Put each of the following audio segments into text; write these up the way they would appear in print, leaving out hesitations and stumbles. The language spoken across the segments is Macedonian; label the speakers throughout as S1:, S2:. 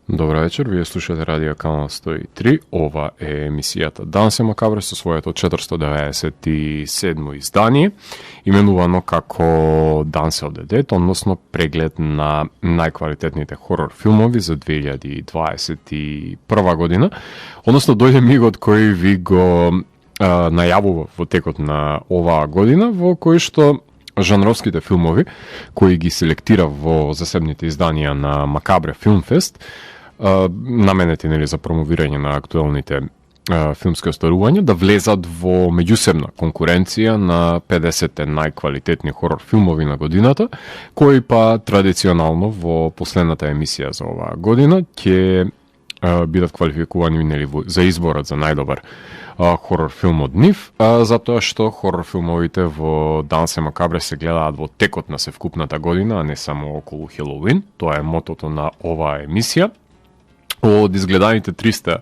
S1: Добар вечер, вие слушате Радио Канал 103. Ова е емисијата Данс е Макабре со своето 497 издание, именувано како Данс of the Dead, односно преглед на најквалитетните хорор филмови за 2021 година, односно дојде мигот кој ви го најавува во текот на оваа година, во кој што жанровските филмови, кои ги селектира во засебните изданија на Макабре Филмфест, наменети за промовирање на актуелните филмски остарувања, да влезат во меѓусебна конкуренција на 50 најквалитетни хорор филмови на годината, кои па традиционално во последната емисија за оваа година ќе бидат квалификувани за изборот за најдобар хорор филм од нив, затоа што хорор филмовите во Данс е Макабре се гледаат во текот на севкупната година, а не само околу Хелоуин. Тоа е мотото на оваа емисија. Од изгледаните 302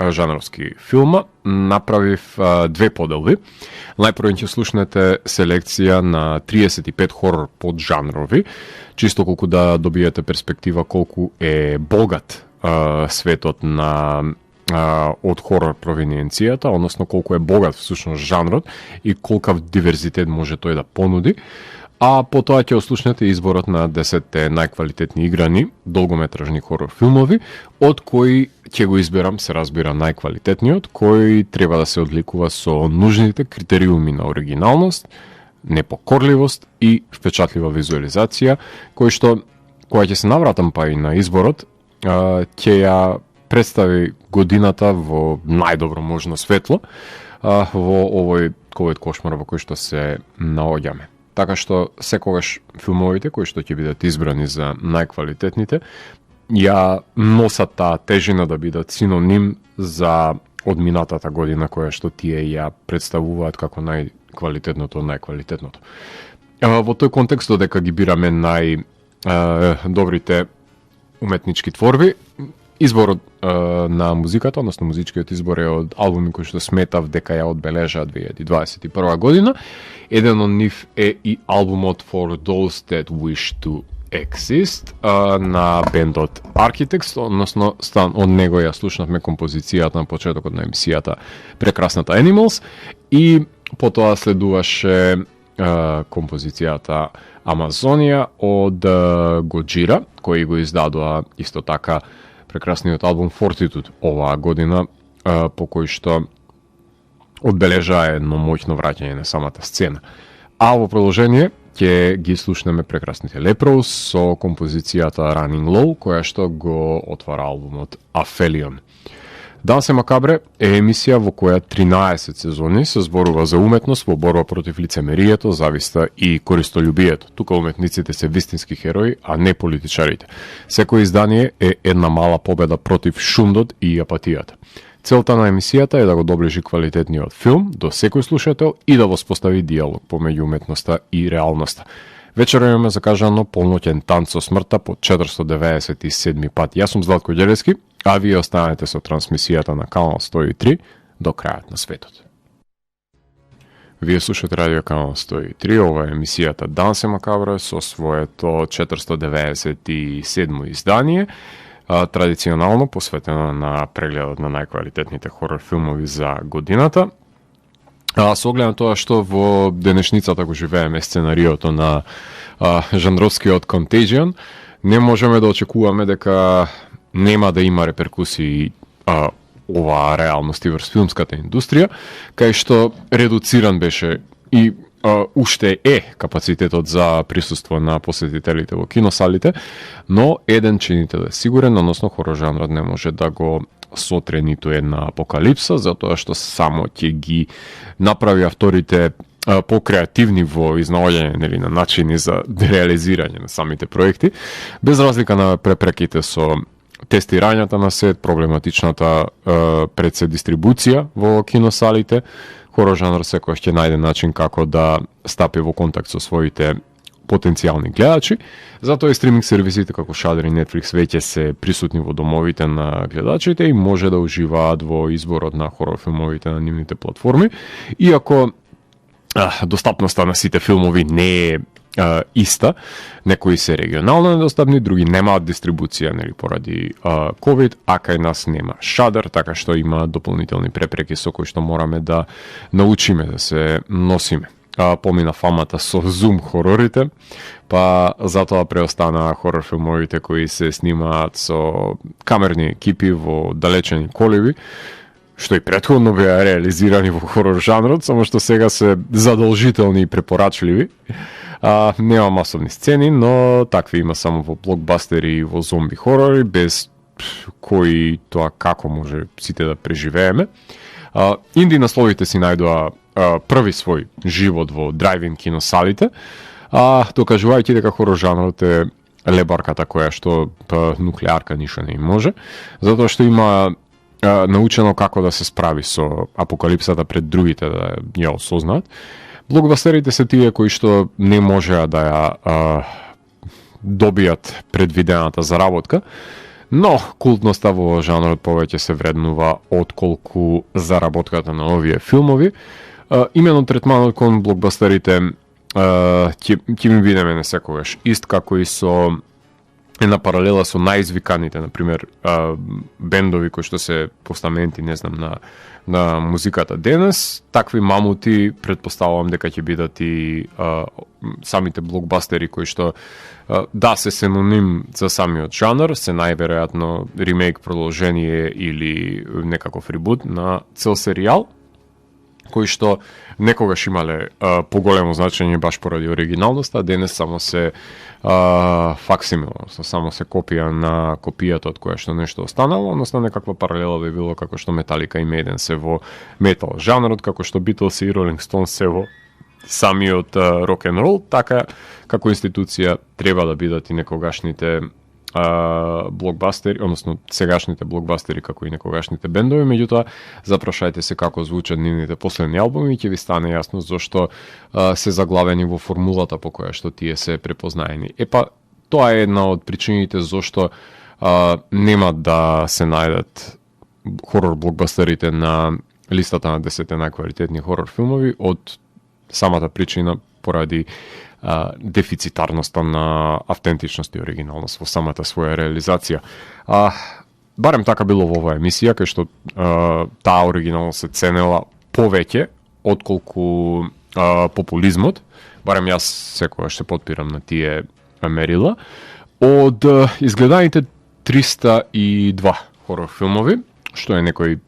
S1: жанровски филма направив две поделби. Најпрво ќе слушнете селекција на 35 хорор поджанрови, чисто колку да добиете перспектива колку е богат светот на од хорор провиненцијата, односно колку е богат всушност жанрот и колкав диверзитет може тој да понуди. А потоа ќе ослушнете изборот на 10 најквалитетни играни долгометражни хорор филмови, од кои ќе го изберам, се разбира, најквалитетниот, кој треба да се одликува со нужните критериуми на оригиналност, непокорливост и впечатлива визуализација, кој што, кога ќе се навратам па и на изборот, ќе ја представи годината во најдобро можно светло во овој ковид кошмар во кој што се наоѓаме. Така што секогаш филмовите кои што ќе бидат избрани за најквалитетните ја носат таа тежина да бидат синоним за одминатата година која што тие ја представуваат како најквалитетното од најквалитетното. Во тој контекст додека ги бираме најдобрите уметнички творби, изборот на музиката, односно музичкиот избор е од албуми кои што сметав дека ја одбележаат 2021 година. Еден од нив е и албумот For Those That Wish to Exist на бендот Architects, односно од него ја слушнавме композицијата на почетокот на емисијата Прекрасната Animals и потоа следуваше композицијата Амазонија од Годжира, кои го издадоа исто така прекрасниот албум Fortitude оваа година, по кој што одбележаа едно моќно враќање на самата сцена. А во продолжение ќе ги слушнеме прекрасните Leprous со композицијата Running Low, која што го отвара албумот Aphelion. Данс е Макабре е емисија во која 13 сезони се зборува за уметност во борба против лицемерието, зависта и користолюбието. Тука уметниците се вистински херои, а не политичарите. Секој издание е една мала победа против шундот и апатијата. Целта на емисијата е да го доближи квалитетниот филм до секој слушател и да воспостави диалог помеѓу уметноста и реалноста. Вечера имаме закажано полноќен танц со смртта по 497 пат. Јас сум Златко Ѓелевски, а вие останете со трансмисијата на Канал 103 до крајот на светот. Вие слушате Радио Канал 103, ова е емисијата Данс е Макабре со своето 497 издание, традиционално посветено на прегледот на најквалитетните хорор филмови за годината. Со оглед на тоа што во денешницата го живееме сценариото на жанровскиот Contagion, не можеме да очекуваме дека нема да има реперкусии оваа реалност и врз филмската индустрија, кај што редуциран беше и уште е капацитетот за присуство на посетителите во киносалите, но еден чинител е сигурен, односно хорор жанрот не може да го сотре ниту една апокалипса, затоа што само ќе ги направи авторите покреативни во изнаоѓање на начини за реализирање на самите проекти, без разлика на препреките со тестирањата на сет, проблематичната пред се дистрибуција во киносалите. Хорор жанр секој ќе најде начин како да стапи во контакт со своите потенцијални гледачи, затоа и стриминг сервисите како Shudder и Netflix веќе се присутни во домовите на гледачите и може да уживаат во изборот на хорор филмовите на нивните платформи. Иако достапноста на сите филмови не е иста. Некои се регионално недостапни, други немаат дистрибуција, нели, поради COVID, а кај нас нема Shudder, така што има дополнителни препреки со кои што мораме да научиме да се носиме. Помина фамата со Zoom хорорите, па затоа преостанаа хорор филмовите кои се снимаат со камерни екипи во далечени колиби, што и претходно беа реализирани во хорор жанрот, само што сега се задолжителни и препорачливи. Нема масовни сцени, но такви има само во блокбастери и во зомби хорори, без кои тоа како може сите да преживееме. Инди насловите си најдоа први свој живот во драйв-ин киносалите, докажувајќи дека хорор жанрот е лебарката која што нуклеарка ништо не им може, затоа што има научено како да се справи со апокалипсата пред другите да ја осознаат. Блокбастерите се тие кои што не можеа да ја добијат предвидената заработка, но култноста во жанрот повеќе се вреднува отколку заработката на овие филмови. Именно третманот кон блокбастерите ќе ми биде мене секогаш ист, како и со една паралела со најизвиканите, например, бендови кои што се постаменти, не знам, на музиката денес, такви мамути предпоставувам дека ќе бидат и самите блокбастери кои што да се синоним за самиот жанр, се најверојатно ремейк, продолжение или некаков ребут на цел серијал, кои што некогаш имале поголемо значење баш поради оригиналноста, а денес само се факсимил, само се копија на копијата од која што нешто останало, односно некаква паралела би било како што Металика и Maiden се во метал жанрот, како што Beatles и Rolling Stones се во самиот рок н рол, така како институција треба да бидат и некогашните блокбастери, односно сегашните блокбастери како и некогашните бендови, меѓутоа запрашајте се како звучат нивните последни албуми и ќе ви стане јасно зошто се заглавени во формулата по која што тие се препознаени. Епа, тоа е една од причините зошто нема да се најдат хорор блокбастерите на листата на 10 најквалитетни хорор филмови од самата причина поради дефицитарноста на автентичност и оригиналност во самата своја реализација. Барем така било во оваа емисија, кај што таа оригиналност се ценела повеќе отколку популизмот. Барем јас секогаш се подпирам на тие мерила. Од изгледаните 302 хорор филмови, што е некој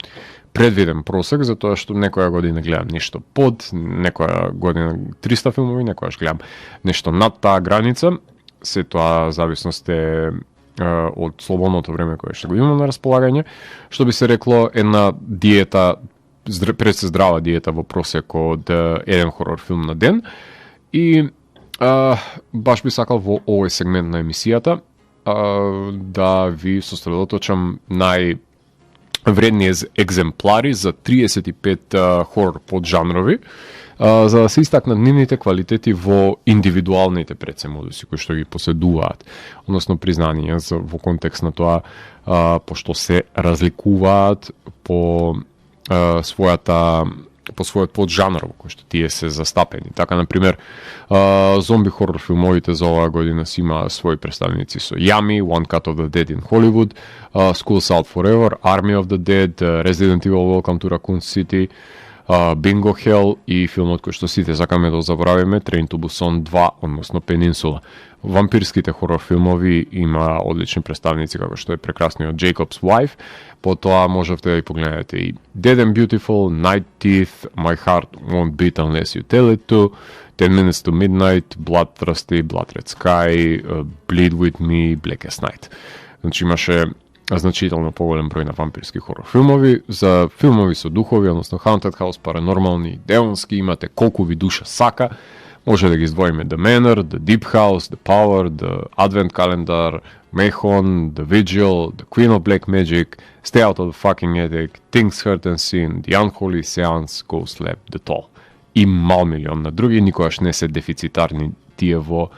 S1: предвиден просек, затоа што некоја година гледам нешто под, некоја година 300 филмови, некојаш гледам нешто над таа граница. Се тоа зависност е од слободното време кое што го имам на располагање. Што би се рекло, една диета, пред се здрава диета во просек од еден хорор филм на ден. И баш би сакал во овој сегмент на емисијата да ви сосредоточам вредни екземплари за 35 хорор поджанрови, за да се истакнат нивните квалитети во индивидуалните предсемодуси кои што ги поседуваат, односно признание во контекст на тоа пошто се разликуваат по својот поджанр во кој што тие се застапени. Така, например, зомби хорор филмовите за оваа година си има своји представници со Yummy, One Cut of the Dead in Hollywood, School's Out Forever, Army of the Dead, Resident Evil Welcome to Raccoon City, Bingo Hell и филмот кој што сите сакаме да заборавиме, Train to Busan 2, односно Peninsula. Вампирските хорор филмови има одлични представници како што е прекрасниот Jacob's Wife, потоа можете да ја погледнете и Dead and Beautiful, Night Teeth, My Heart Won't Beat Unless You Tell It To, 10 Minutes to Midnight, Bloodthirsty, Blood Red Sky, Bleed With Me, Blackest Night. Значи имаше значително поголем број на вампирски хорор филмови. За филмови со духови, односно Haunted House, паранормални, демонски, имате колку ви душа сака. Може да ги издвоиме The Manor, The Deep House, The Power, The Advent Calendar, Mayhon, The Vigil, The Queen of Black Magic, Stay Out of the Fucking Attic, Things Heard and Seen, The Unholy Seance, Ghost Lab, The Toll. И мал милион на други, никогаш не се дефицитарни тие во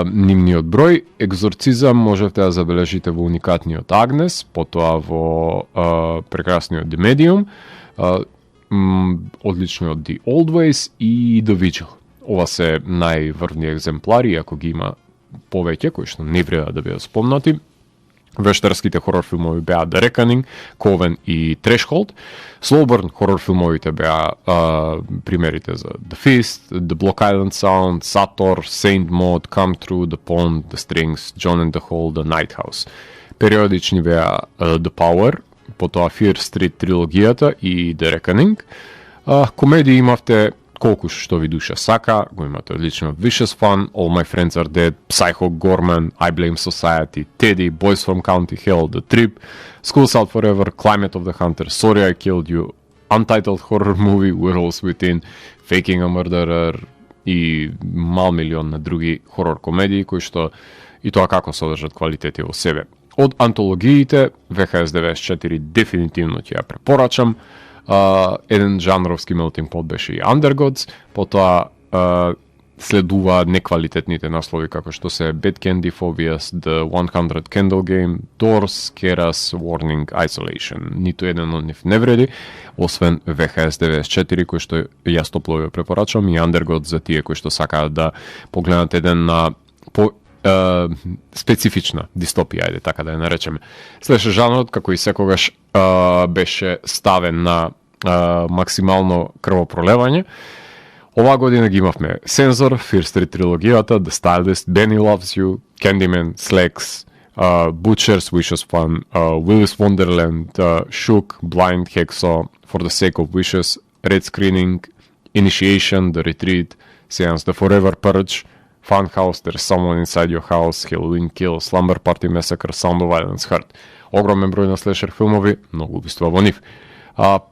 S1: нивниот број. Екзорцизам можете да забележите во уникатниот Агнес, потоа во прекрасниот The Medium, одличниот The Old Ways и The Vigil. ова се најврвни екземплари, ако ги има повеќе, кои што не вреда да бидат спомнати. Вештарските хорор филмови беа The Reckoning, Coven и Threshold. Slow burn хорор филмовите беа примерите за The Fist, The Block Island Sound, Sator, Saint Maud, Come True, The Pond, The Strings, John and the Hole, The Night House. Периодични беа The Power, потоа Fear Street трилогијата и The Reckoning. Комедии имавте колку што ви душа сака, го имате одлично Vicious Fun, All My Friends Are Dead, Psycho Gorman, I Blame Society, Teddy, Boys from County Hell, The Trip, School's Out Forever, Climate of the Hunter, Sorry I Killed You, Untitled Horror Movie, Werewolves Within, Faking a Murderer и мал милион на други хорор комедии кои што и тоа како содржат квалитети во себе. Од антологиите VHS 94 дефинитивно ќе ја препорачам. Еден жанровски melting pot беше и Undergods, потоа следува неквалитетните наслови како што се Bad Candy Phobias, The 100 Candle Game, Doors, Keras, Warning, Isolation. Ниту еден од нив не вреди, освен VHS 94 кој што јас топло ја препорачам и Undergods за тие кои што сакаат да погледнат еден на специфична дистопија, ајде така да ја наречеме. Слеше жанрот, како и секогаш, беше ставен на максимално крвопролевање. Оваа година ги имавме Сензор, Fear Street трилогијата, The Stylist, Benny Loves You, Candyman, Slacks, Butchers, Vicious Fun, Willy's Wonderland, Shook, Blind, Hexo, For the Sake of Wishes, Red Screening, Initiation, The Retreat, Seance, The Forever Purge, Funhouse, There's Someone Inside Your House, Halloween Kill, Slumber Party Massacre, Sound of Violence, Hurt. Огромен број на слешер филмови, многу убиства во нив.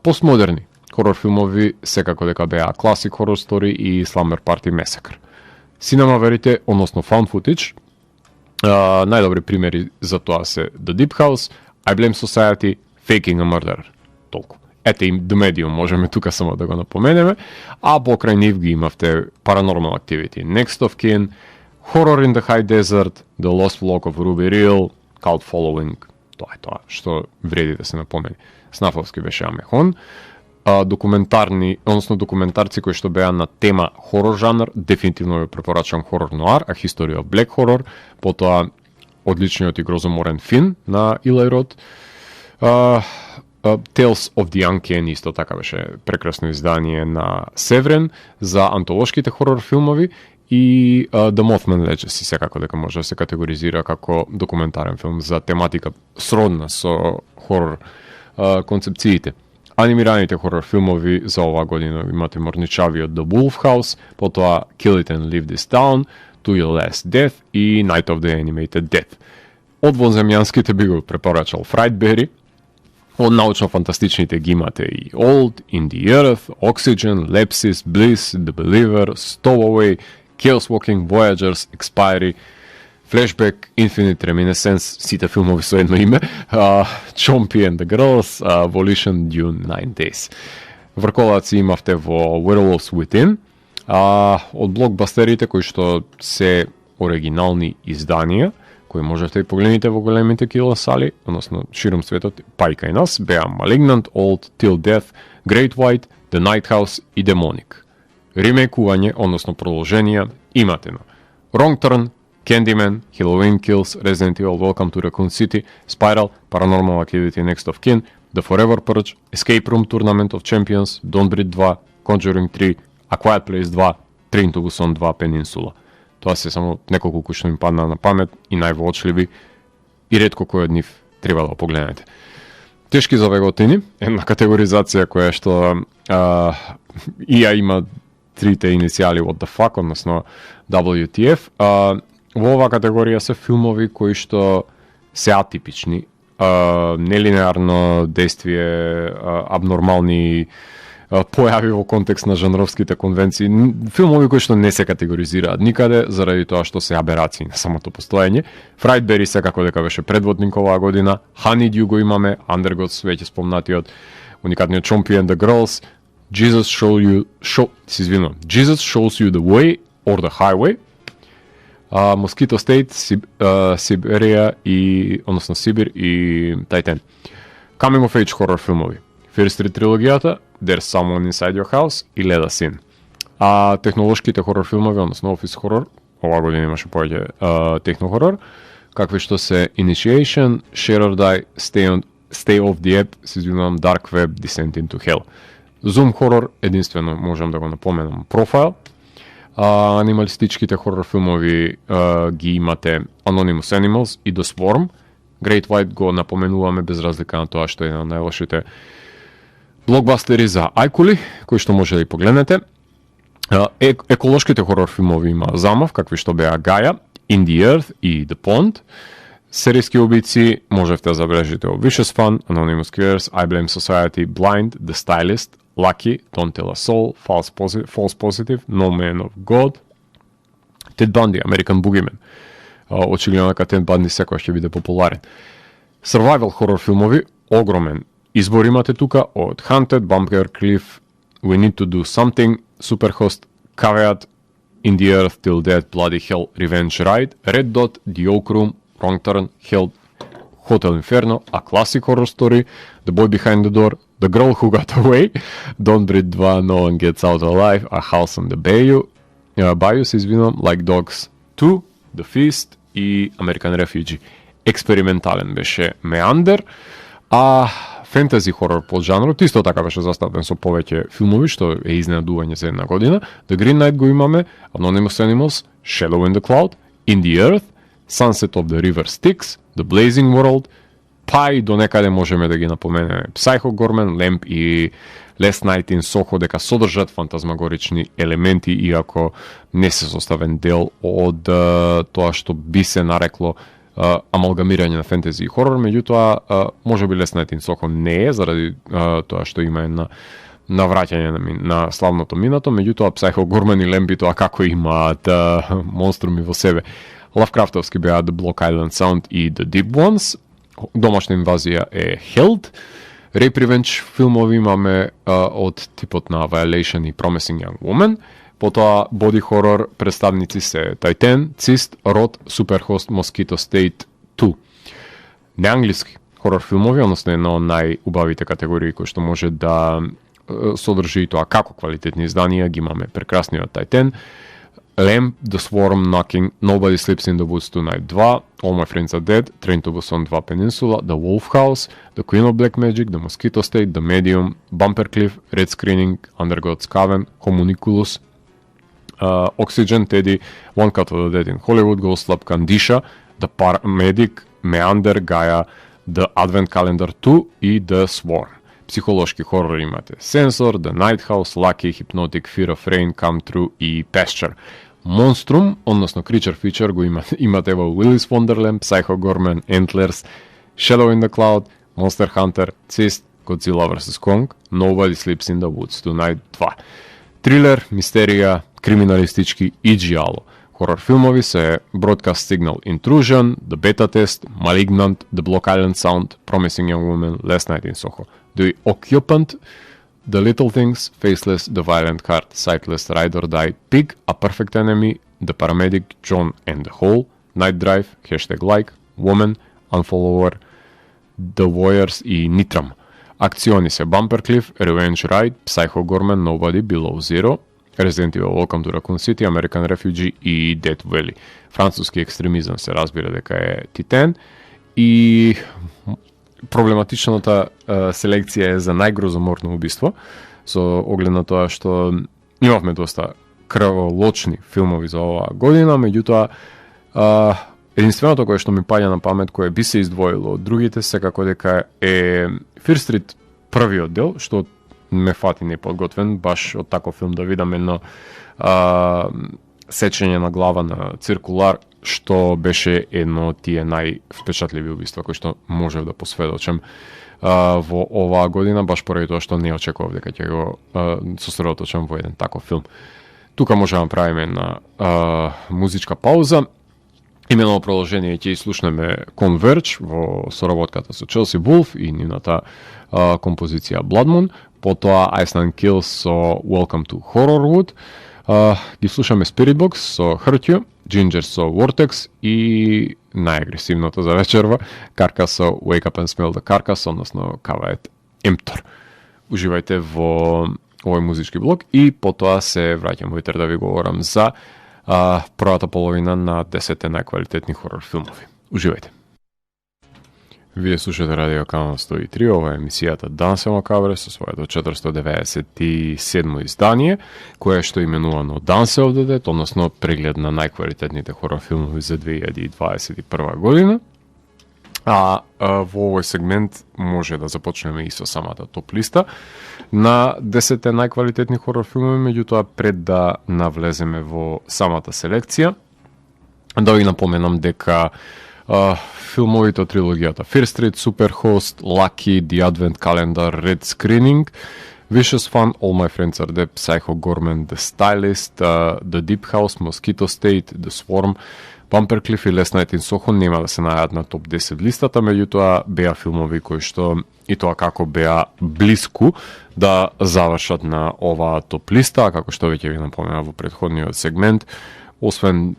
S1: Постмодерни хорор филмови секако дека беа Classic Horror Story и Slumber Party Massacre. Cinema верите, односно Found Footage, најдобри примери за тоа се The Deep House, I Blame Society, Faking a Murderer. Толку. Ете им The Medium, можеме тука само да го напоменеме, а покрај нив ги имавте Paranormal Activity, Next of Kin, Horror in the High Desert, The Lost Vlog of Ruby Reel, Cult Following. Тоа е тоа што вреди да се напомени. Снафовски беше Амехон. Документарни, односно документарци кои што беа на тема хорор жанр, дефинитивно ја препорачам Horror Noir, A History of Black Horror, потоа одличниот и грозоморен Фин на Илај Рот. Tales of the Uncanny исто така беше прекрасно издание на Севрен за антолошките хорор филмови и The Mothman Legacy секако дека може да се категоризира како документарен филм за тематика сродна со хорор концепциите. Анимираните хорор филмови за оваа година имате морничавиот The Wolf House, потоа Kill It and Leave This Town, To Your Last Death и Night of the Animated Death. Од вонземјанските би го препорачал Frightberry, од научно-фантастичните ги имате и Old, In the Earth, Oxygen, Lepsis, Bliss, The Believer, Stowaway, Chaos Walking, Voyagers, Expiry, Flashback, Infinite Reminiscence, сите филмови со едно име, Chompy and the Girls, Volition, Dune, 9 Days. Врколаци имавте во Werewolves Within, од блокбастерите кои што се оригинални изданија, кои можете да погледнете во големите киносали, односно широм светот, па и кај нас, беа Malignant, Old, Till Death, Great White, The Night House и Demonic. Ремейкување, односно продолженија, имате на Wrong Turn, Candyman, Halloween Kills, Resident Evil, Welcome to Raccoon City, Spiral, Paranormal Activity, Next of Kin, The Forever Purge, Escape Room Tournament of Champions, Don't Breathe 2, Conjuring 3, A Quiet Place 2, Train to Busan 2, Peninsula. Тоа се само неколку кои што ми падна на памет и највоочливи и ретко кој од нив треба да погледнете. Тешки за веготини, една категоризација која што и ја има трите иницијали What the fuck, односно WTF. Во оваа категорија се филмови кои што се атипични, нелинеарно действие, абнормални појави во контекст на жанровските конвенции, филмови кои што не се категоризираат никаде заради тоа што се аберации на самото постоење. Frightberry секако дека беше предводник оваа година, Honeydew го имаме, Undergods веќе спомнатиот, уникатниот Chompy and the Girls, Jesus Shows You the Way or the Highway, Mosquito State, Сибирија и односно Сибир и Titan. Coming of Age хорор филмови. Fear Street трилогијата, There's Someone Inside Your House и Let Us In. А технолошките хорор филмови, односно офис хорор, ова година имаше повеќе технохорор, какви што се Initiation, Share or Die, Stay Off the App, се извинувам, Dark Web, Descent into Hell. Zoom хорор, единствено можам да го напоменам, Profile. Анималистичките хорор филмови ги имате Anonymous Animals и The Swarm. Great White го напоменуваме без разлика на тоа што е една од најлошите блокбастери за ајкули, кои што може да и погледнете. Еколошките хорор филмови има замав, какви што беа Gaia, In the Earth и The Pond. Серијски убици можевте да забележите Vicious Fun, Anonymous Killers, I Blame Society, Blind, The Stylist, Lucky, Don't Tell a Soul, False Positive, No Man of God, Ted Bundy, American Boogeyman. Очигледно дека Ted Bundy секој ќе биде популарен. Survival хорор филмови, огромен избор имате тука од Hunted, Bumpker Cliff, We Need to Do Something, Superhost, Caveat, In the Earth, Till Death, Bloody Hell, Revenge Ride, Red Dot, The Oak Room, Wrong Turn, Hell, Hotel Inferno, A Classic Horror Story, The Boy Behind the Door, The Girl Who Got Away, Don't Breathe 2, No One Gets Out Alive, A House on the Bayou, се извинувам, Like Dogs 2, The Feast и American Refugee. Експериментален беше Meander, а фентези хорор поджанрот исто така беше заставен со повеќе филмови, што е изненадување за една година. The Green Knight го имаме, Anonymous Animals, Shadow in the Cloud, In the Earth, Sunset of the River Styx, The Blazing World, па и до некаде можеме да ги напоменеме Psycho Gorman, Lamp и Last Night in Soho, дека содржат фантазмагорични елементи, иако не се составен дел од тоа што би се нарекло амалгамирање на фентези и хорор, меѓутоа можеби Last Night in Soho не е заради тоа што има една навраќање на славното минато, меѓутоа Psycho Gorman и Lamp тоа како имаат монструми во себе. Лавкрафтовски беа The Block Island Sound и The Deep Ones. Домашна инвазија е Held. Rape Revenge филмови имаме од типот на Violation и Promising Young Woman. Потоа боди хорор представници се Titan, Cyst, Rot, Superhost, Mosquito State 2. Неанглиски хорор филмови, односно една од најубавите категории кои што може да содржи и тоа како квалитетни изданија, ги имаме прекрасниот Titan, Lamb, The Swarm, Knocking, Nobody Sleeps in the Woods Tonight 2, All My Friends Are Dead, Train to Busan 2 Peninsula, The Wolf House, The Queen of Black Magic, The Mosquito State, The Medium, Bumper Cliff, Red Screening, Under God's Coven, Homunculus, Oxygen, Teddy, One Cut of the Dead in Hollywood, Ghost Lab, Candisha, The Paramedic, Meander, Gaia, The Advent Calendar 2 и The Swarm. Психолошки хорор имате Sensor, The Night House, Lucky, Hypnotic, Fear of Rain, Come True и Pasture. Monstrum, односно Creature Feature, го имате во Willy's Wonderland, Psycho Gorman, Antlers, Shadow in the Cloud, Monster Hunter, Cyst, Godzilla vs. Kong, Nobody Sleeps in the Woods Tonight 2. Трилер, мистерија, криминалистички и джиало. Хорор филмови се Broadcast Signal Intrusion, The Beta Test, Malignant, The Block Island Sound, Promising Young Woman, Last Night in Soho. The Occupant, The Little Things, Faceless, The Violent Heart, Sightless, Ride or Die, Pig, A Perfect Enemy, The Paramedic, John and the Hole, Night Drive, #like, Woman, Unfollower, The Warriors и Nitram. Акциони се Bumper Cliff, Revenge Ride, Psycho Gorman, Nobody, Below Zero, Resident Evil, Welcome to Raccoon City, American Refugee и Death Valley. Француски екстремизам се разбира дека е Титан и проблематичната селекција е за најгрозоморно убиство, со оглед на тоа што имавме доста крволочни филмови за оваа година, меѓутоа единственото кое што ми паѓа на памет, кое би се издвоило од другите, секако дека е Fear Street првиот дел, што ме фати неподготвен, баш од таков филм да видам едно сечење на глава на циркулар, што беше едно од тие највпечатливи убиства кои што можев да посведочам во оваа година, баш поради тоа што не очекував дека ќе го сосредоточам во еден таков филм. Тука можеме да правиме една музичка пауза. Имено продолжение ќе слушнеме Converge во соработката со Chelsea Wolfe и нивната композиција Blood Moon, потоа Iceland Kills со Welcome to Horrorwood, ги слушаме Spirit Box со Hurt You, Ginger со Vortex и најагресивното за вечерва Carcass со Wake Up and Smell the Carcass, односно Caveat Emptor. Уживајте во овој музички блок и потоа се враќам во Итер да ви говорам за првата половина на 10 најквалитетни хорор филмови. Уживајте. Вие слушате Радио Канал 103, ова е емисијата Дансе Макабре со своето 497 издание, кое што е именувано Дансе of the Dead, односно преглед на најквалитетните хорор филмови за 2021 година. Во овој сегмент може да започнеме и со самата топ листа на 10 најквалитетни хорор филмови, меѓутоа пред да навлеземе во самата селекција, да ви напоменам дека филмовите од трилогијата Fear Street, Superhost, Lucky, The Advent Calendar, Red Screening, Vicious Fun, All My Friends Are Dead, Psycho Gorman, The Stylist, The Deep House, Mosquito State, The Swarm, Bumper Cliff и Last Night in Soho нема да се најдат на топ 10 листата, меѓутоа беа филмови кои што и тоа како беа блиску да завршат на оваа топ листа, како што веќе ви напоменав во претходниот сегмент, освен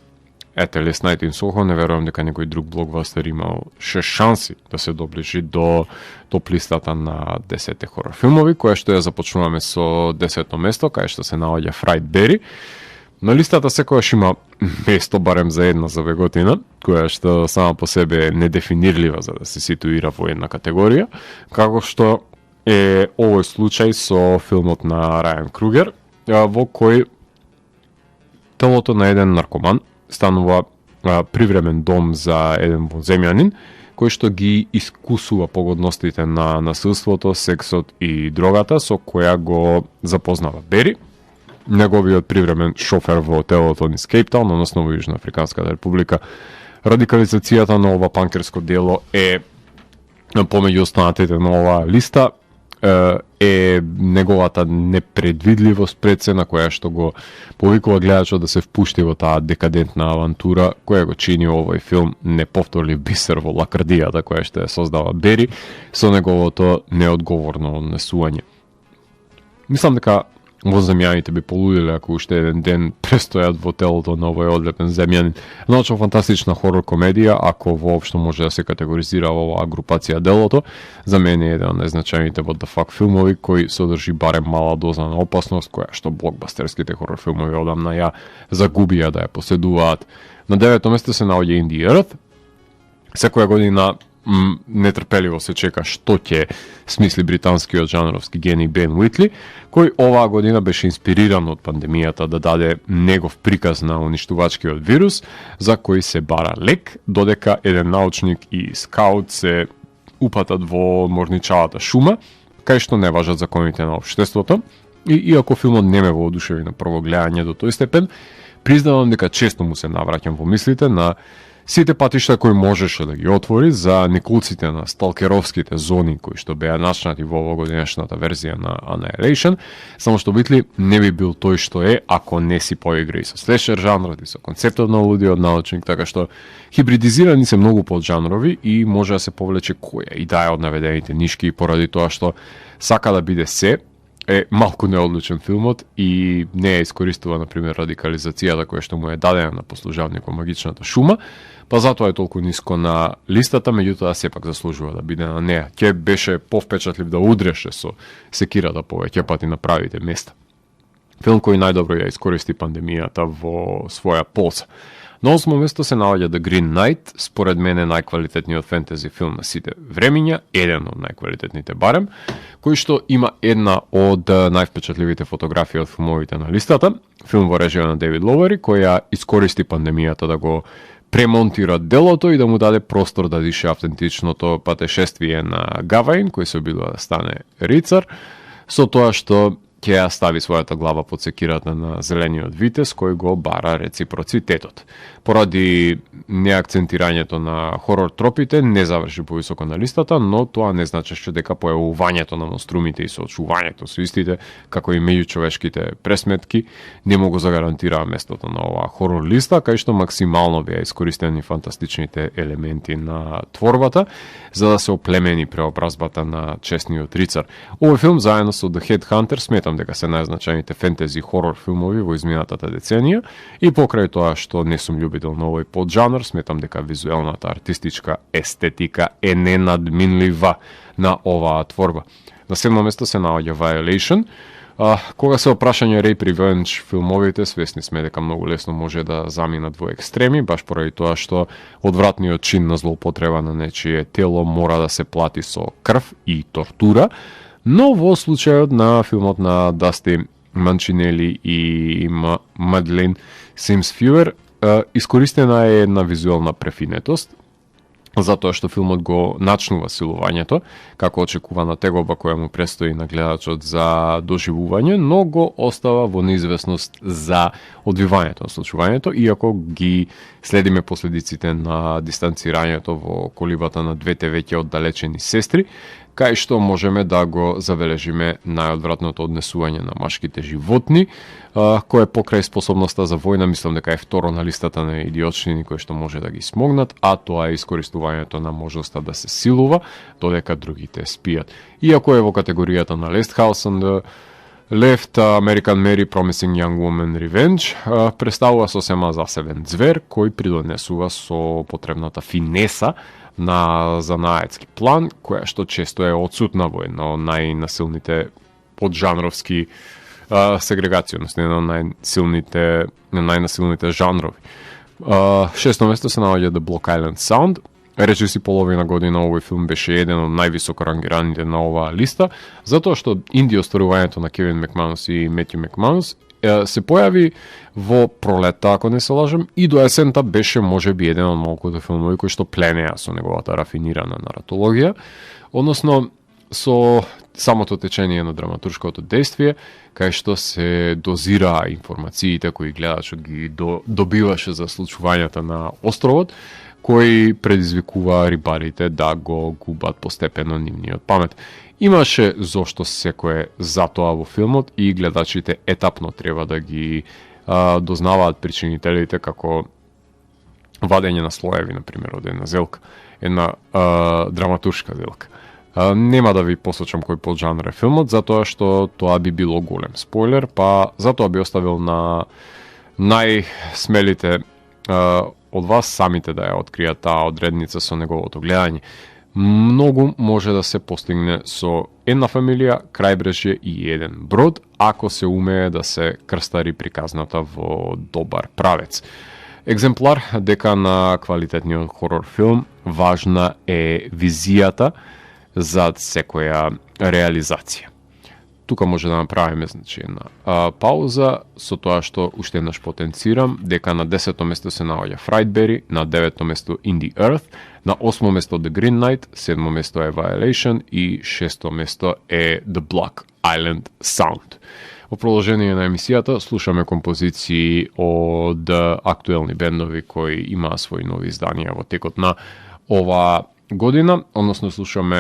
S1: Last Night in Soho, не верувам дека некој друг блокбастер имал 6 шанси да се доближи до топ листата на 10 хорор филмови, која што ја започнуваме со 10-то место, кај што се наоѓа Frightberry. На листата секојаш има место барем за една за веготина, која што сама по себе е недефинирлива за да се ситуира во една категорија, како што е овој случај со филмот на Рајан Кругер, во кој телото на еден наркоман станува привремен дом за еден воземјанин, кој што ги искусува погодностите на насилството, сексот и дрогата со која го запознава Бери, неговиот привремен шофер во телото низ Кейптаун, односно во Јужноафриканската република. Радикализацијата на ова панкерско дело е помеѓу останатите на оваа листа е неговата непредвидливост пред се, на која што го повикува гледачот да се впушти во таа декадентна авантура која го чини овој филм неповторлив бисер во лакардијата која што ја создава Бери со неговото неодговорно однесување. Мислам дека воземјаните би полудиле ако уште еден ден престојат во телото на овој одлепен земјанин. Научно фантастична хорор комедија, ако воопшто може да се категоризира оваа групација делото, за мене е еден од најзначајните what the fuck филмови кои содржи барем мала доза на опасност, која што блокбастерските хорор филмови одамна ја загубија да ја поседуваат. На 9-то место се наоѓа In the Earth. Секоја година нетрпеливо се чека што ќе смисли британскиот жанровски гений Бен Уитли, кој оваа година беше инспириран од пандемијата да даде негов приказ на уништувачкиот вирус, за кој се бара лек, додека еден научник и скаут се упатат во морничавата шума, кај што не важат законите на општеството, и иако филмот не ме воодушеви на прво гледање до тој степен, признавам дека често му се навраќам во мислите на сите патишта кои можеше да ги отвори за никулците на сталкеровските зони кои што беа начнати во овогодинешната верзија на Annihilation, само што Уитли не би бил тој што е ако не си поигра и со слешер жанрот и со концептот на лудиот научник, така што хибридизирани се многу поджанрови и може да се повлече која и да е од наведените нишки, и поради тоа што сака да биде се, е малку неодлучен филмот и не е искористува, например, радикализацијата која што му е дадена на послужавник во магичната шума, па затоа е толку ниско на листата, меѓутоа сепак заслужува да биде на неа. Ќе беше повпечатлив да удреше со секирата повеќе пати на правите места. Филм кој најдобро ја искористи пандемијата во своја полза. На 8 место се наоѓа The Green Knight, според мене најквалитетниот фентези филм на сите времиња, еден од најквалитетните барем, кој што има една од највпечатливите фотографии од филмовите на листата, филм во режија на Девид Ловери, која искористи пандемијата да го премонтира делото и да му даде простор да дише автентичното патешествие на Гаваин, кој се обидува да стане рицар, со тоа што ќе ја стави својата глава под секирата на зелениот витез кој го бара реципроцитетот. Поради неакцентирањето на хорор тропите не заврши повисоко на листата, но тоа не значеше дека појавувањето на монструмите и соочувањето со истите, како и меѓучовешките пресметки, не могу загарантираа местото на оваа хорор листа, кај што максимално беа искористени фантастичните елементи на творбата, за да се оплемени преобразбата на честниот рицар. Овој филм заедно со The Headhunter сметам дека се најзначајните фентези хорор филмови во изминатата деценија и покрај тоа што не сум љубител на овој поджанр, сметам дека визуелната артистичка естетика е ненадминлива на оваа творба. На 7 место се наоѓа Violation, Кога се опрашање rape revenge филмовите, свесни сме дека многу лесно може да заминат во екстреми, баш поради тоа што одвратниот чин на злоупотреба на нечие тело мора да се плати со крв и тортура, но во случајот на филмот на Дасти Манчинели и Мадлен Симс-Фюер искористена е една визуелна префинетост, затоа што филмот го начнува силувањето, како очекувана тегоба која му престои на гледачот за доживување, но го остава во неизвестност за одвивањето на случувањето, иако ги следиме последиците на дистанцирањето во колибата на двете веќе оддалечени сестри, кај што можеме да го забележиме најодвратното однесување на машките животни, кој е покрај способноста за војна, мислам дека е второ на листата на идиотштини кои што може да ги смогнат, а тоа е искористувањето на можноста да се силува, додека другите спијат. Иако е во категоријата на Last House on the Left, American Mary, Promising Young Woman, Revenge, представува сосема засебен звер кој придонесува со потребната финеса на занаетски план, која што често е отсутна во едно од најнасилните поджанровски сегрегација, едно од најнасилните жанрови. Шесто место се наоѓа The Block Island Sound. Речиси половина година овој филм беше еден од највисоко рангираните на оваа листа, затоа што инди остварувањето на Кевин Макманус и Метју Макманус се појави во пролетта, ако не се лажам, и до есента беше можеби еден од малкото филмови кои што пленеа со неговата рафинирана наратологија, односно со самото течение на драматуршкото действие, кај што се дозираа информациите кои гледачот ги добиваше за случувањата на островот, кои предизвикува рибарите да го губат постепено нивниот памет. Имаше зошто секое за тоа во филмот и гледачите етапно треба да ги дознаваат причинителите, како вадење на слоеви, например, од една зелка, една драматуршка зелка. Нема да ви посочам кој поджанр е филмот, затоа што тоа би било голем спойлер, па затоа би оставил на најсмелите од вас самите да ја откријат таа одредница со неговото гледање. Многу може да се постигне со една фамилија, крајбрежје и еден брод, ако се умее да се крстари приказната во добар правец. Екземплар дека на квалитетниот хорор филм важна е визијата зад секоја реализација. Тука може да направиме една пауза со тоа што уште еднаш потенцирам дека на 10-то место се наоѓа Frightberry, на 9-то место In the Earth, на 8-то место The Green Knight, 7-то место е Violation и 6-то место е The Block Island Sound. Во продолжение на емисијата слушаме композиции од актуелни бендови кои имаа своји нови изданија во текот на ова година, односно слушаме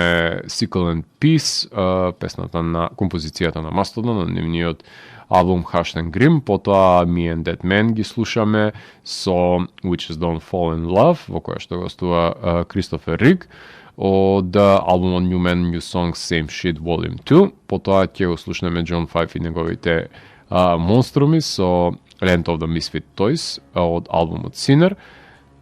S1: Sickle and Peace, песната на композицијата на Mastodon, на нивниот албум Hushed and Grim, потоа Me and Dead Man ги слушаме со Witches Don't Fall in Love, во која што гостува Кристофер Риг, од албумот New Men, New Songs, Same Shit, Volume 2, потоа ќе го слушнеме John Five и неговите монструми со Land of the Misfit Toys од албумот Sinner,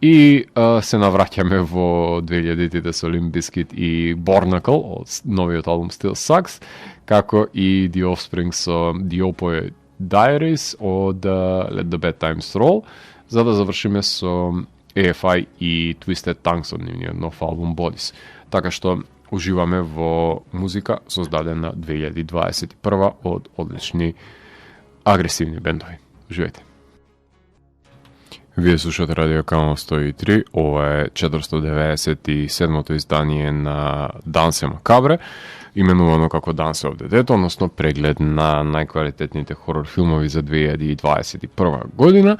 S1: и се навраќаме во 2000-тите со Limp Bizkit и Bornacle од новиот албум Still Sucks, како и The Offspring со The Opioid Diaries од Let the Bad Times Roll, за да завршиме со AFI и Twisted Tongues од нивниот нов албум Bodies. Така што уживаме во музика создадена 2021 од одлични агресивни бендови. Уживајте. Вие слушате Радио Канал 103, ова е 497-то издание на Дансе Макабре, именувано како Дансе of the Dead, односно преглед на најквалитетните хорор филмови за 2021 година,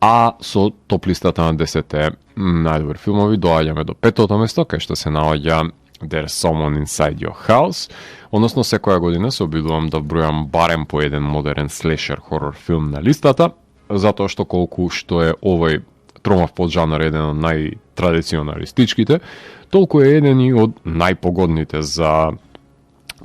S1: а со топ листата на 10 најдобри филмови доаѓаме до 5-то место, кај што се наоѓа There's Someone Inside Your House, односно секоја година се обидувам да бројам барем по еден модерен слешер хорор филм на листата, затоа што колку што е овој тромав поджанр еден од најтрадиционалистичките, толку е еден и од најпогодните за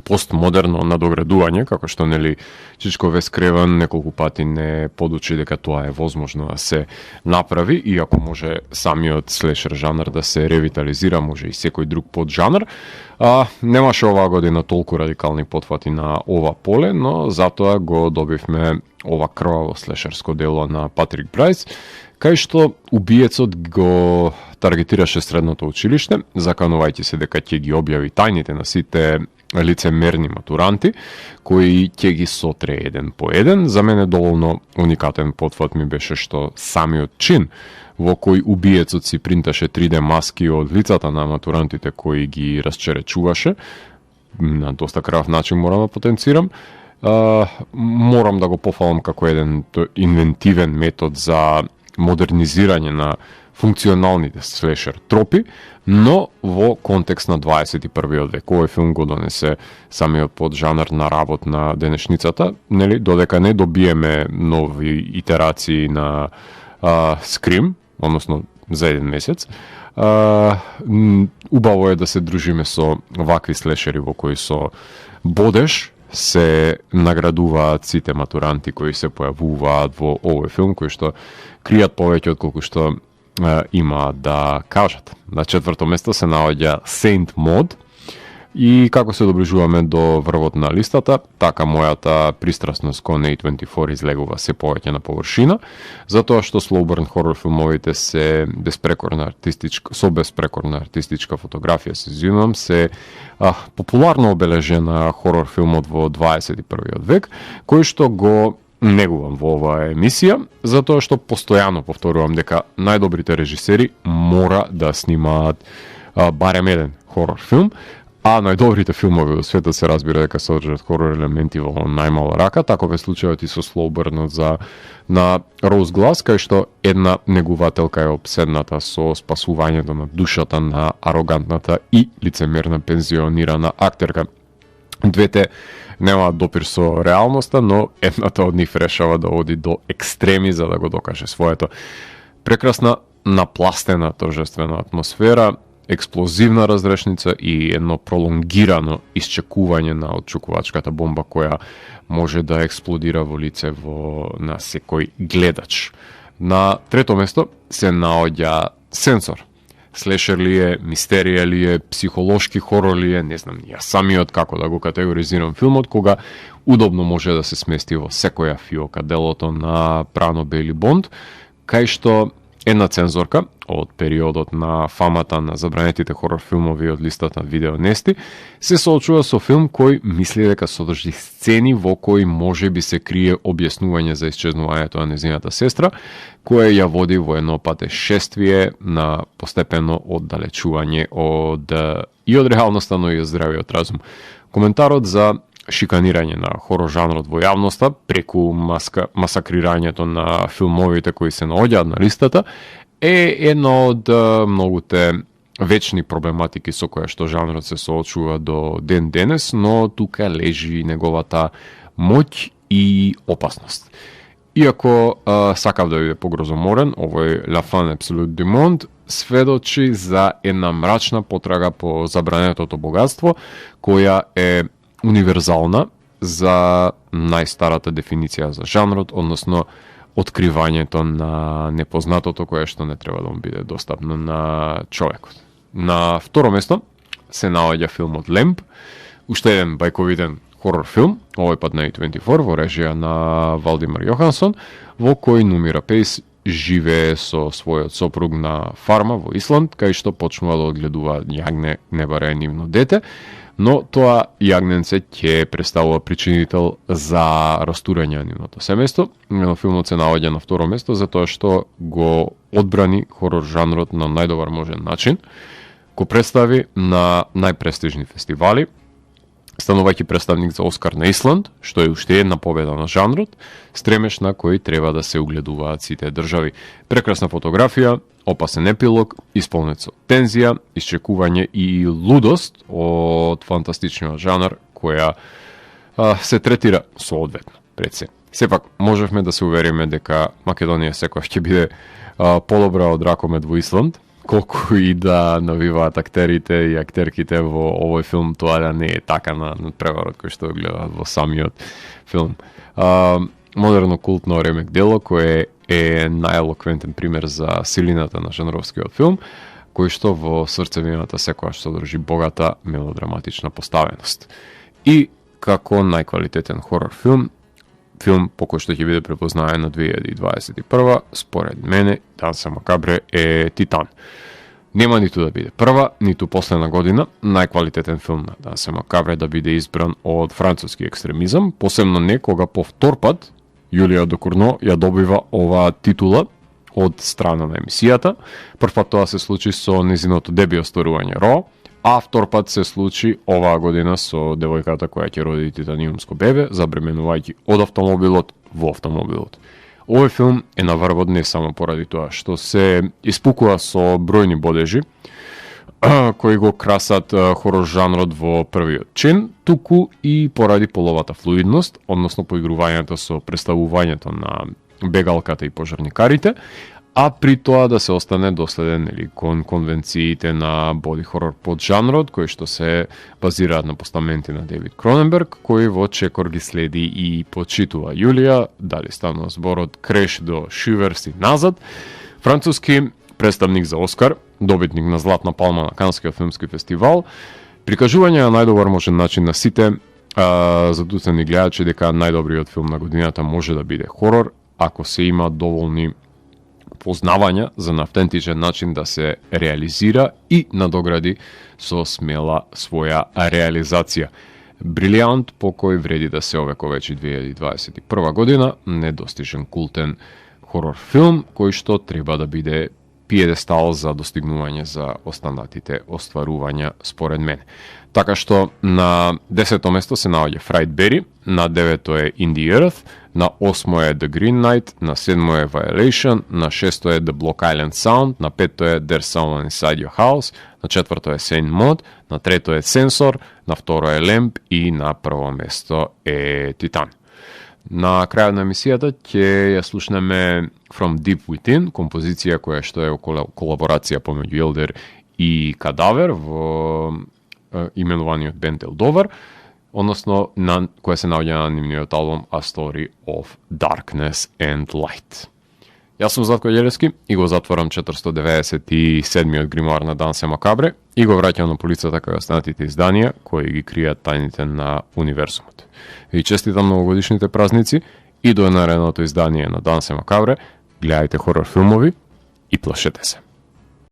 S1: постмодерно надоградување, како што нели Чичко Вес Креван неколку пати не подучи дека тоа е возможно да се направи, иако може самиот слешер жанр да се ревитализира, може и секој друг поджанр. Немаше оваа година толку радикални потфати на ова поле, но затоа го добивме ова крваво слешерско дело на Патрик Брайс, кај што убиецот го таргетираше средното училиште, заканувајќи се дека ќе ги објави тајните на сите лицемерни матуранти, кои ќе ги сотре еден по еден. За мене доволно уникатен потфат ми беше што самиот чин во кој убиецот си принташе 3D маски од лицата на матурантите кои ги расчеречуваше, на доста крав начин морам да потенцирам. Морам да го пофалам како еден инвентивен метод за модернизирање на функционалните слешер тропи, но во контекст на 21. век. Овој филм го донесе самиот поджанр на работ на денешницата, нели, додека не добиеме нови итерации на Скрим, односно за еден месец. Убаво е да се дружиме со вакви слешери во кои со бодеш се наградуваат сите матуранти кои се појавуваат во овој филм, кои што кријат повеќе од колку што има да кажат. На четврто место се наоѓа Saint Maud, и како се доближуваме до врвот на листата, така мојата пристрасност кон A24 излегува се повеќе на површина, затоа што slow burn хорор филмовите се со безпрекорна артистичка фотографија, се извинувам, се популарно обележена хорор филмот во 21. век, кој што го негувам во оваа емисија, затоа што постојано повторувам дека најдобрите режисери мора да снимаат барем еден хорор филм, а најдобрите филмови во светот се разбира дека содржат хорор елементи во најмала рака. Таков е случајот и со Slow Burn на Роуз Глас, кај што една негувателка е обседната со спасувањето на душата на арогантната и лицемерна пензионирана актерка. Двете немаат допир со реалноста, но едната од нив решава да оди до екстреми за да го докаже своето. Прекрасна, напластена торжествена атмосфера, експлозивна разрешница и едно пролонгирано исчекување на отчукувачката бомба која може да експлодира во лице на секој гледач. На трето место се наоѓа Сенсор. Слешер ли е, мистерија ли е, психолошки хорор ли е, не знам ја самиот како да го категоризирам филмот, кога удобно може да се смести во секоја фиока делото на Прано Бели Бонд, кај што една цензорка од периодот на фамата на забранетите хорор филмови од листата видеонести се соочува со филм кој мисли дека содржи сцени во кои може би се крие објаснување за исчезнувањето на нејзината сестра, кое ја води во едно патешествие на постепено оддалечување од реалноста, но и од здравиот разум. Коментарот за шиканирање на хорор жанрот во јавноста преку масакрирањето на филмовите кои се наоѓаат на листата е една од многуте вечни проблематики со која што жанрот се соочува до ден денес, но тука лежи неговата моќ и опасност. Иако сакав да биде погрозоморен, овој La Fin Absolue du Monde сведочи за една мрачна потрага по забранетото богатство, која е универзална за најстарата дефиниција за жанрот, односно откривањето на непознатото кое што не треба да му биде достапно на човекот. На второ место се наоѓа филмот Lamp, уште еден бајковиден хорор филм, овој пат на A24 во режија на Валдимар Јохансон, во кој Нумира Пейс живее со својот сопруг на фарма во Исланд, кај што почнува да одгледува јагне небаре нивно дете, но тоа јагненце ќе представува причинител за растурање на нивното семејство. Но филмот се наоѓа на второ место затоа што го одбрани хорор жанрот на најдобар можен начин, го представи на најпрестижни фестивали, станувајќи представник за Оскар на Исланд, што е уште една победа на жанрот, стремеш на кој треба да се угледуваат сите држави. Прекрасна фотографија, опасен епилог, исполнет со тензија, исчекување и лудост од фантастичниот жанр која се третира соодветно пред се. Сепак, можевме да се увериме дека Македонија секојаш ќе биде подобра од Ракомет во Исланд, колку и да навиваат актерите и актерките во овој филм, тоа да не е така на преварот кој што го гледаат во самиот филм. Модерно култно ремек дело кое е најелоквентен пример за силината на жанровскиот филм, кој што во срцевината секогаш содржи богата мелодраматична поставеност. И како најквалитетен хорор филм по кој што ќе биде препознаен на 2021, според мене, Данса Макабре е Титан. Нема ниту да биде прва, ниту последна година најквалитетен филм на Данса Макабре да биде избран од француски екстремизам, посебно не кога по втор пат Јулија Докурно ја добива оваа титула од страна на емисијата. Прв пат тоа се случи со незиното деби остварување Ро, а втор пат се случи оваа година со девојката која ќе роди титаниумско бебе, забременувајќи од автомобилот во автомобилот. Овој филм е на врвот не само поради тоа што се испукува со бројни бодежи кои го красат хорор жанрот во првиот чин, туку и поради половата флуидност, односно поигрувањето со представувањето на бегалката и пожарникарите, а при тоа да се остане доследен кон конвенциите на боди хорор под жанрот, кои што се базираат на постаменти на Девид Кроненберг, кој во чекор ги следи и почитува Јулија, дали станува збор од Креш до Шиверс и назад. Француски представник за Оскар, добитник на Златна палма на Канскиот филмски фестивал, прикажување на најдобар можен начин на сите задуцени гледачи дека најдобриот филм на годината може да биде хорор, ако се има доволни познавања за на автентичен начин да се реализира и надогради со смела своја реализација. Брилијант по кој вреди да се овековечи 2021 година, недостижен култен хорор филм кој што треба да биде пиедестал за достигнување за останатите остварувања според мене. Така што на 10-то место се наоѓа Frightberry, на 9-то е In the Earth, на 8-то е The Green Knight, на 7-то е Violation, на 6-то е The Block Island Sound, на 5-то е There's Someone Inside Your House, на 4-то е Saint Maud, на 3-то е Sensor, на 2-то е Lamp и на прво место е Титан. На крајот на емисијата ќе ја слушнеме From Deep Within, композиција која што е колаборација помеѓу Елдер и Кадавер во именуваниот бенд Елдовар, односно која се наоѓа на нивниот албум A Story of Darkness and Light. Јас сум Златко Ѓелевски и го затворам 497-миот гримуар на Дансе Макабре и го враќам на полицата кај останатите изданија кои ги кријат тајните на универзумот. И честитам новогодишните празници и до наредното издание на Дансе Макабре. Гледајте хорор филмови и плашете се.